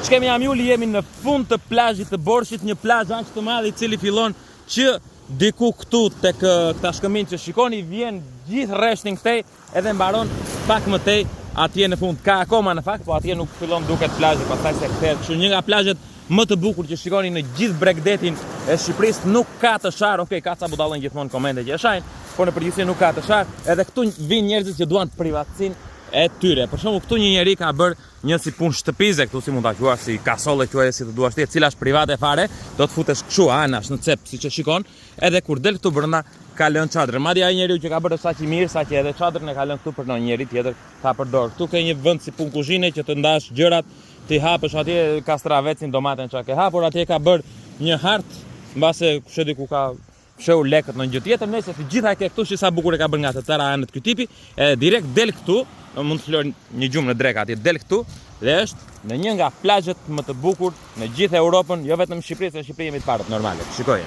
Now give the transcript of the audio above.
Ç'kemi jam Juli, jemi në fund të plazhit të Borshit, një plazh aq të madh i cili fillon që diku këtu tek këta shkëmbinj që shikoni vjen gjithë rreshtin këtej edhe mbaron pak më tej atje në fund. Ka akoma në fakt, po atje nuk fillon duket plazhi, pastaj se kthehet kështu një nga plazhet më të bukur që shikoni në gjithë bregdetin e Shqipërisë, nuk ka të sharë, ok, ka ca budallenj gjithmonë komente që e shajnë, por në përgjithësi nuk ka të sharë, edhe këtu vijnë njerëzit që duan privatësinë e tyre. Për shembull, këtu një njeri ka bërë një si punë shtëpize këtu si mund ta quash, si kasolle quaje si të duash ti, e cila është private fare, do të futesh kështu anash në cep, siç e shikon, edhe kur del këtu brenda ka lënë çadrën. Madje ai njeriu që ka bërë është aq i mirë saqë edhe çadrën e ka lënë këtu për ndonjë njeri tjetër ta përdor. Këtu ke një vend si punë kuzhine që të ndash gjërat, t'i hapësh atje kastravecin, domaten çka ke hapur, atje ka bërë një hartë, mbase kush e di ku ka fshehur lekët ndonjë gjë tjetër, nëse të gjitha e ke këtu, shi sa bukur e ka bërë nga të tëra anët ky tipi, edhe direkt del këtu, mund të flërë një gjumë në drekë atje, del këtu dhe është në një nga plazhet më të bukur në gjithë Europën, jo vetëm në Shqipëri, se në Shqipëri jemi të parët normale. Shikoje.